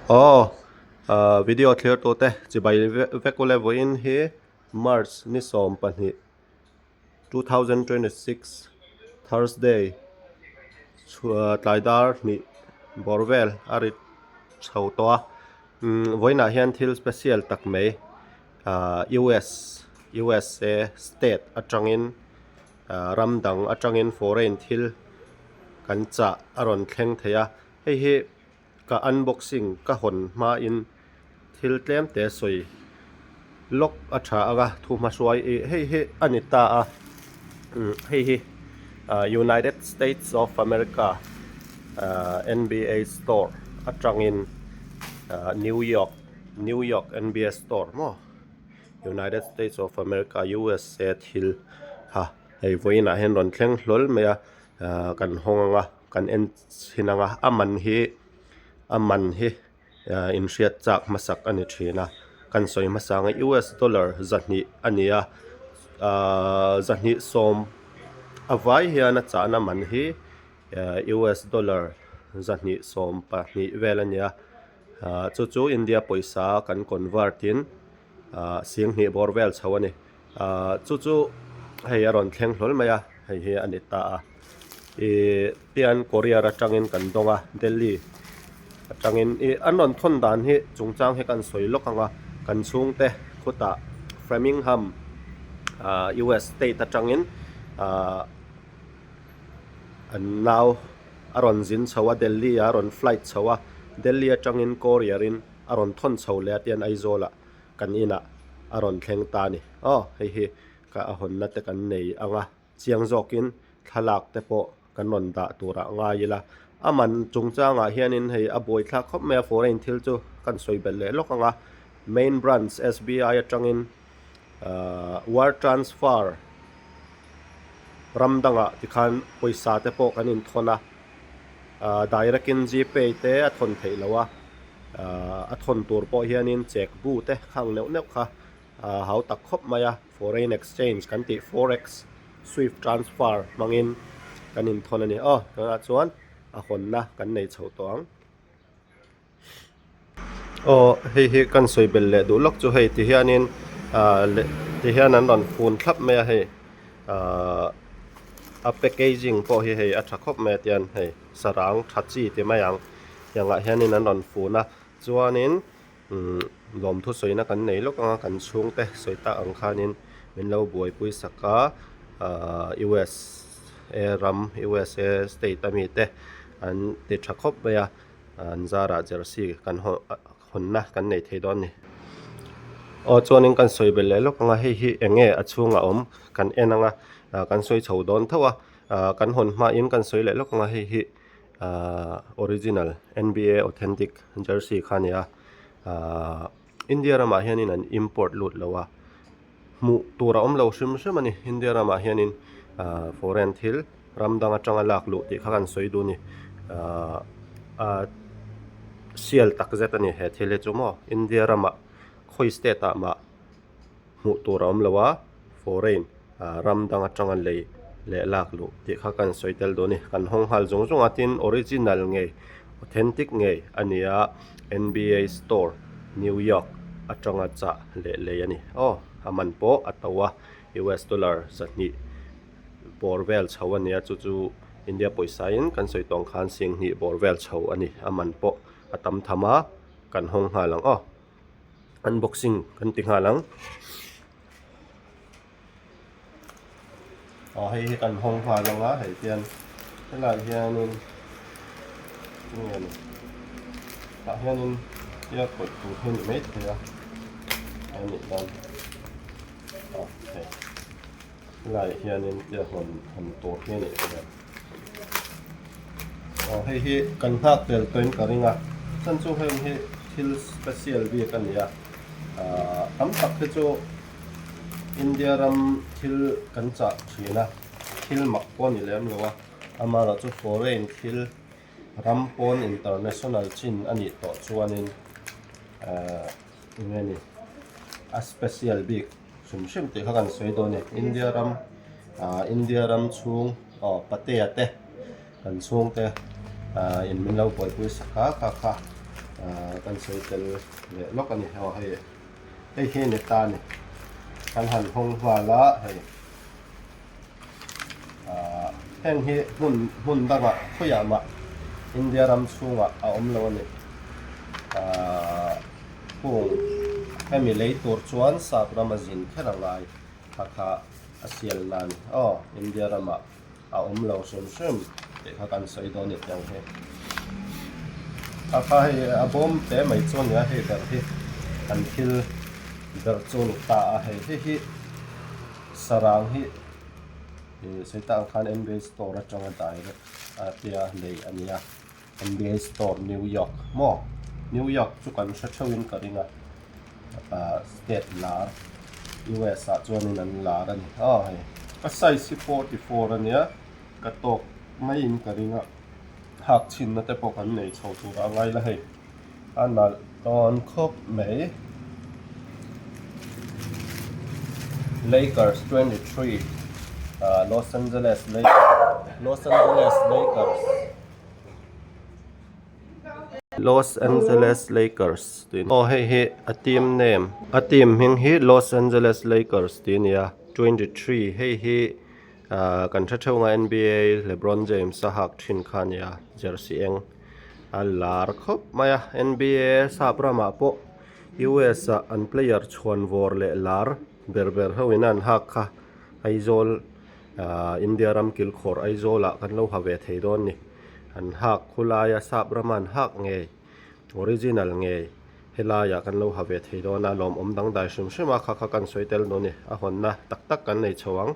Aw video thlir tute chibai vek ule vawiin hi March ni 12 2026 Thursday tlai dar hnih bawr vel a ri chho tawh a vawiinah hian thil special tak mai US USA state atangin ram dang atangin foreign thil kan chah a rawn thleng thei a hei hi ka unboxing ka hawn hmain thil tlem te sawi lawk a tha ang a thu hmahruai ih hei hi a ni ta a hei hi United States of America ahh N_B_A store atangin ahh New York New York N_B_A store maw United States of America U_S_A thil ha hei vawiinah hian rawn thleng hlawl mai a ahh kan hawng ang a kan en chhin ang a a man hi a man hi ahh inhriat chak hmasak a ni thin a kan sawi hmasa ang a U_S dollar zahnih a ni a ahh 210 a vai hian a chahna man hi ahh U_S dollar 212 vel a ni a ahh chu chu India pawisa kan convert in ahh 20 bawr vel chho a ni. Ahh chu chu hei a rawn thleng hlawl mai a hei hi a ni ta a ih tian courier atangin kan dawng a Delhi atangin ih an rawn thawn dan hi chungchang hi kan sawi lawk ang a kan chhungte khutah Framingham ahh U_S state atangin ahh an nau a rawn zin chho a Delhi ah a rawn flight chho a Delhi atangin courier in a rawn thawn chho leh a tian Aizawl ah. Kan inah a rawn thleng ta a ni. Aw, hei hi ka a hawnna te kan nei ang a, chiang zawkin thlalak te pawh kan rawn dah turah ngai ila. A man chungchangah hianin hei a buaithlak khawp mai a, foreign thil chu kan sawi belh leh lawk ang a. Main branch SBI atangin ahh wire transfer ram dangah tikhan pawisa te pawh kan inthawn a. Ahh direct in gpay te a thawn theih loh a ahh a thawn tur pawh hianin check bu te khang neuh neuh kha ahh hau tak khawp mai a foreign exchange kan tih forex swift transfer hmangin kan inthawn a ni aw tunah chuan a hawnna kan nei chho tawh ang. Aw hei hi kan sawi belh leh duh lawk chu hei ti hianin ah leh ti hian an rawn fun thlap mai a hei ah a packaging pawh hi hei a tha khawp mai a tian hei sarang tha chi ti mai ang tiangah hianin an rawn fun a chuanin umm lawmthu sawina kan nei lawk ang a kan chhungte sawi tak ang khanin min lo buaipui sak a ah U_S_A ram U_S_A state ami te an ti tha khawp mai a. An zarah jersey kan hawnna kan nei thei dawn a ni. Aw chuanin kan sawi belh leh lawk ang a, hei hi eng nge a chhungah awm kan en ang a, kan sawi chho dawn tho a, kan hawn hmain kan sawi leh lawk ang a, hei hi ahh original N_B_A authentic jersey kha a ni a, ahh India ramah hianin an import lut lo a, hmuh tur a awm lo hrim hrim a ni India ramah hianin ahh foreign thil ram dang atanga lak luh tih kha kan sawi duh a ni ahh a sial tak zet a ni he thil hi chu maw India ramah khawi state ah mah hmuh tur a awm lo a foreign ah ram dang atanga lei leh lak luh tih kha kan sawi tel duh a ni kan hawng nghal zung zung a tin original ngei authentic ngei a ni a N_B_A store New York atanga chah leh lei a ni aw a man pawh a to a U_S dollar 200 bawr vel chho a ni a chu chu India pawisa in kan sawi tawng khan 20 bawr vel chho a ni a man pawh a tam tham a kan hawng nghal ang aw unboxing kan ti nghal ang. Aw hei hi kan hawng nghal ang a hei hian helai hianin enge ni tah hianin tia kawih tur hi a ni maithei a a nih dan aw hei helai hianin tia hawn hawn tur hi a nih hmel aw hei hi kan nghak tel tawhin ka ring a chhan chu heng hi thil special bik a ni a ah tam tak hi chu. India ram thil kan chah thin a, thil mak pawh a ni lem lo a, amaherawh chu foreign thil ram pawn international chin a nih tawh chuanin ahh eng nge ni a special bik hrim hrim tih kha kan sawi dawn a ni. India ram ahh India ram chhung aw patea te kan chhungte ahh in min lo buaipui sak a kha kha. Ahh kan sawi tel leh lawk a ni. Aw hei hei hi ni ta a ni. Kan han hawng nghal a hei ahh heng hi hmun hmun dangah khawiah mah India ram chhungah a awm lo a ni. Ahh hung hemi lei tur chuan sap rama zin kher a ngai kha kha a sial nan aw India ramah. a awm lo hrim hrim tih kha kan sawi dawn ni tiang hi. A kha hei a bawm te mai chu a nia hei ber hi kan thil ber chu a ni ta a hei hei hi sarang hi ih sawi tak ang khan N_B_A store atanga direct a tia lei a nia N_B_A store New York maw New York chu kan hre theuhin ka ring a ah state lar US ah chuanin an lar a ni aw hei a size hi 44 a nia ka tawk maiin ka ring a hak chhinna te pawh kan nei chho tur a ngai la hei a nalh tawn khawp mai Lakers 23 ah Los Angeles Lakers Los Angeles Lakers. Los Angeles Lakers tih aw hei hi a team name a team hming hi Los Angeles Lakers tih a ni a 23 hei hi ah kan hre theuh ang a N_B_A Lebron James a hak thin kha a ni a jersey eng a lar khawp mai a N_B_A sap ramah pawh U_S ah an player chhuan vawr leh lar ber ber ho in an hak kha Aizawl ah India ram kilkhawr Aizawl ah kan lo ha ve thei dawn a ni. An hak khulaia sap rama an hak ngei, original ngei helaiah kan lo ha ve thei dawn a, lawmawm dangdai hrim hrim a, kha kha kan sawi tel dawn a ni, a hawnna tak tak kan nei chho ang.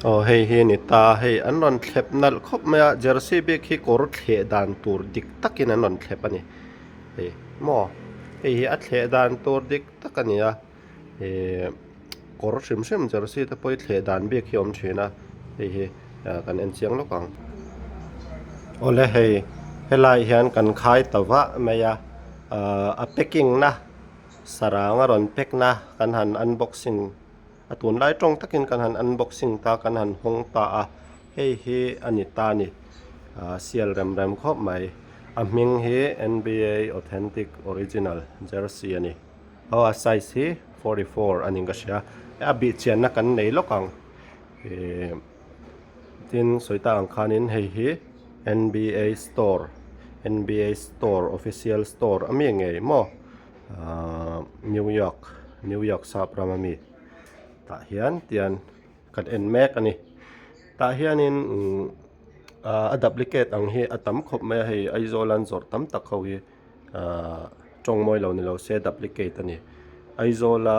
Aw hei hi a ni ta, hei an rawn thlep nalh khawp mai a, jersey bik hi kawr thleh dan tur dik takin an rawn thlep a ni, hei maw hei hi a thleh dan tur dik tak a ni a. Ihh kawr hrim hrim jersey te pawh hi thleh dan bik hi a awm thin a hei hi kan en chiang lawk ang. Awle hei helai hian kan khai ta vah mai a ahh a packing na sarang a rawn pack na kan han unboxing a tunlai tawng takin kan han unboxing ta kan han hawng ta a hei hi a ni ta a ni ahh sial rem rem khawp mai a hming hi N_B_A authentic original jersey a ni. Aw a size hi 44 a ni ka hria a bih chianna kan nei lawk ang ihh tin sawi tak ang khanin hei hi N_B_A store N_B_A store official store a mi ngei maw ahh New York New York sap ram a mi tah hian tian kan en mek a ni tah hianin umm a duplicate ang hi a tam khawp mai a hei Aizawl an zawrh tam tak ho hi. Ahh tawng mawi lo ni lo se duplicate a ni. Aizawla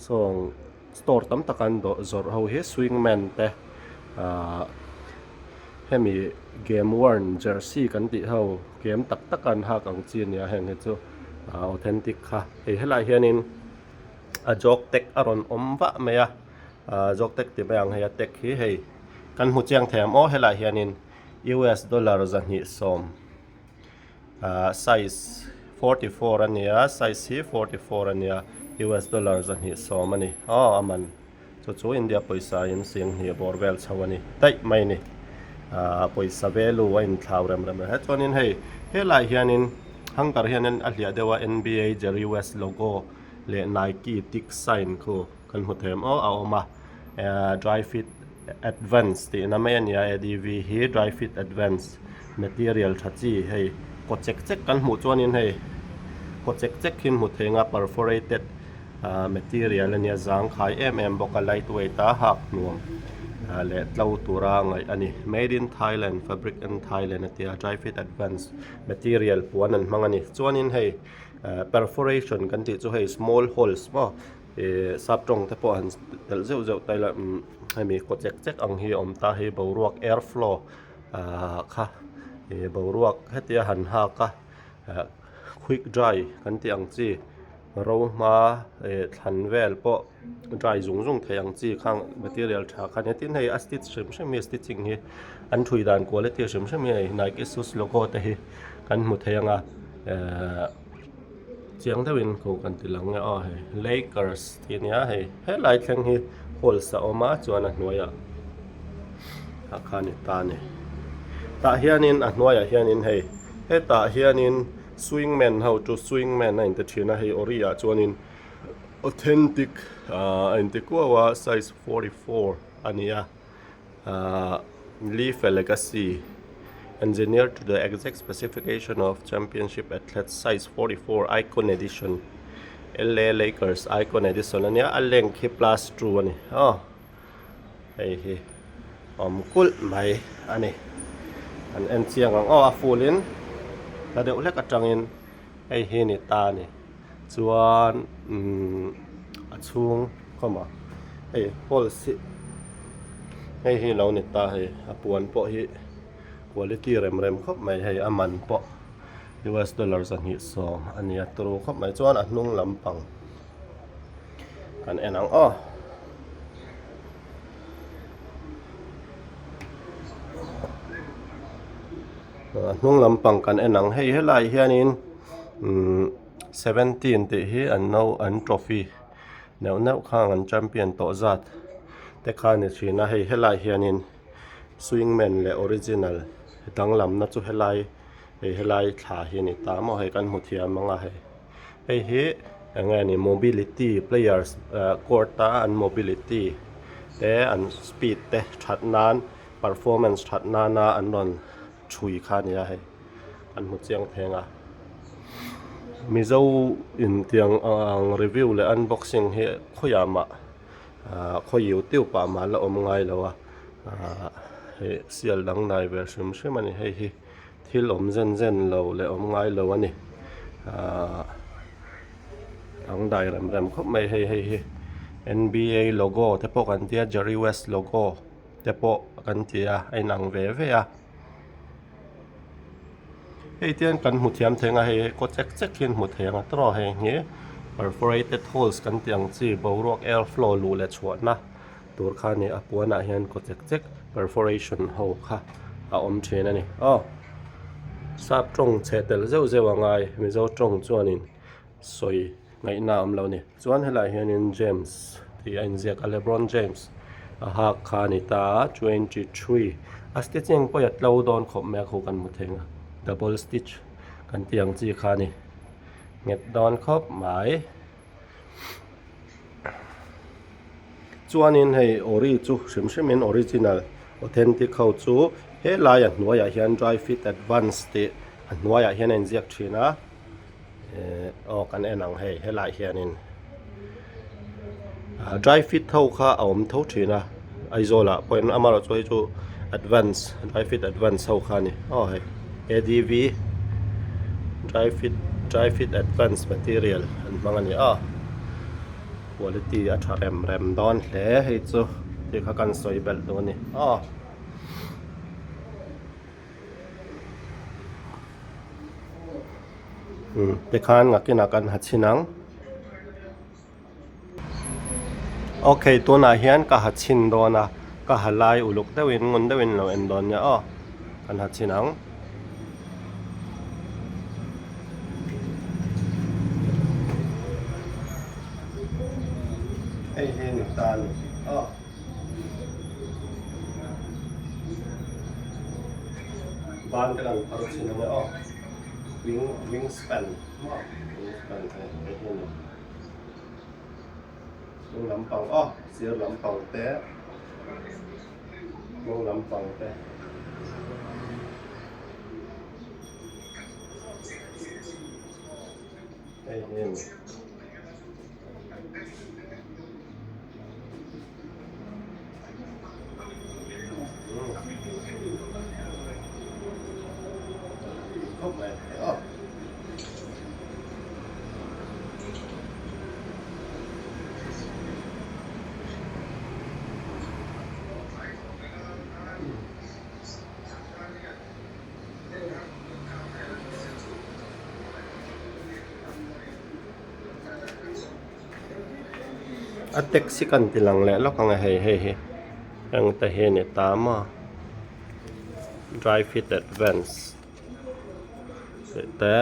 sawng store tam tak an dawh zawrh ho hi swingman te ahh hemi game worn jersey kan tih ho game tak tak an hak ang chi a nia heng hi chu ahh authentic kha. Hei helaiah hianin a jog tag a rawn awm vah mai a ahh jog tag ti mai ang hei a tag hi hei kan hmu chiang thei ang aw helaiah hianin US dollar 210. Ahh size 44 a nia size hi 44 a nia US dollar 210 a ni aw a man chu chu India pawisa in 10,000 bawr vel chho a ni daih mai a ni ahh pawisa value a inthlau rem rem reng chuanin hei helaiah hianin hanger hianin a hliah deuh a N_B_A Jerry West logo leh Nike tick sign khu kan hmu thei ang aw a awm a ehh dry fit Advance tihna mai a nia ADV hi dry fit advance material tha chi hei kaw chek chek kan hmuh chuanin hei kaw chek chek hi hmu thei anga perforated ah material a nia zangkhai em em bawk a light weight a hak hnuam ah leh tlo tura ngaih a ni made in Thailand fabric in Thailand a tia dry fit advance material puan an hmang a ni chuanin hei ah perforation kan tih chu hei small holes maw. Ihh sap tawng te pawh han telh zeuh zeuh ta ila umm hemi kaw chek chek ang hi a awm ta hei boruak air flow ahh kha ih boruak hetia han hak a ah quick dry kan tih ang chi ro hma ih thlan vel pawh dry zung zung thei ang chi khang material tha kha nia tin hei a stitch hrim hrim hi stitching hi an thui dan quality hrim hrim hi hei Nike shoes logo te hi kan hmu thei ang a ehh. Chiang deuhin ko kan ti lang nge aw hei Lakers tih a nia hei helai thleng hi holes a awm a chuan a hnuaiah ah khan i ta a ni tah hianin a hnuaiah hianin hei Hetah hianin swingman ho chu swingman a inti thin a, hei ori ah chuanin authentic ah a inti kuau a size 44 a ni a ah Leaf Legacy engineered to the exact specification of championship athlete size 44 icon edition L_A Lakers icon edition a nia a length hi plus 2 a ni aw. Hei hi awm kulh mai a ni. An en chiang ang aw a full in hla deuh hlek atangin hei hi ni ta a ni. Chuan umm a chhung khawm a hei holes hi hei hi lo ni ta hei a puan pawh hi quality rem rem khawp mai hei a man pawh US dollar 220 a ni a turu khawp mai chuan a hnung lampang. Kan en ang aw. A hnung lampang kan en ang hei helai hianin umm 17 tih hi an no an trophy neuh neuh khang an champion tawh zat te kha a ni thin a hei helai hianin swingman leh original danglamna chu helai hei helai thla hi a ni ta maw hei kan hmu thiam ang a hei. Hei hi eng nge ni mobility players court a an mobility te an speed te that nan performance that nana an rawn chhui kha a ni a hei an hmu chiang pheng a Mizo in tiang ang review leh unboxing hi khawiah mah ah khawi youtube ah mah la awm ngai lo a ah hei sial dang dai ve hrim hrim a ni hei hi. Thil awm zen zen lo leh awm ngai lo a ni. Ahh ang dai rem rem khawp mai hei hei hi N_B_A logo te pawh kan tia Jerry West logo te pawh kan ti a a inang ve ve a. Hei tian kan hmu thiam thei ang a hei kaw chek chek hian hmu thei ang a tawrh hei hi perforated holes kan tih ang chi boruak air flow luh leh chhuahna. Tur kha ni a puanah hian kaw chek chek perforation ho kha a awm thin a ni aw sap tawng chhe tel zeuh zeuh a ngai mizo tawng chuanin sawi ngaihna a awm lo a ni chuan helaiah hianin James tih a inziak a Lebron James a hak kha a ni ta a 23 a stitching pawh hi a tlo dawn khawp mai a khu kan hmu thei ang a double stitch kan tih ang chi kha a ni nghet dawn khawp mai. Chuanin hei ori chu hrim hrimin original authentic ho chu helai a hnuaiah hian dry fit advance tih a hnuaiah hian a inziak thin a eh aw kan en ang hei helaiah hianin ah dry fit ho kha a awm tho thin a Aizawl ah pawhin amaherawhchu hei chu advance dry fit advance ho kha a ni aw hei A_D_V dry fit dry fit advance material an hmang a ni a quality a tha rem rem dawn hle hei chu tih kha kan sawi belh duh a ni aw. Tikhan ngakinah kan ha chhin ang. Ok tunah hian ka ha chhin dawn a ka ha lai uluk deuhin ngun deuhin lo en dawn nia aw kan ha chhin ang. Hei hi ni ta a ni aw. Ban te kan phar chhin ang e aw wing wingspan maw wingspan hei hei hi a ni. Hnung lampang aw sir lampang te hnung lampang te hei hi a ni. Khawp mai aw. A taxi kan ti lang leh lawk ang e hei hei hi heng te hi a ni ta maw dry fit advance tih te.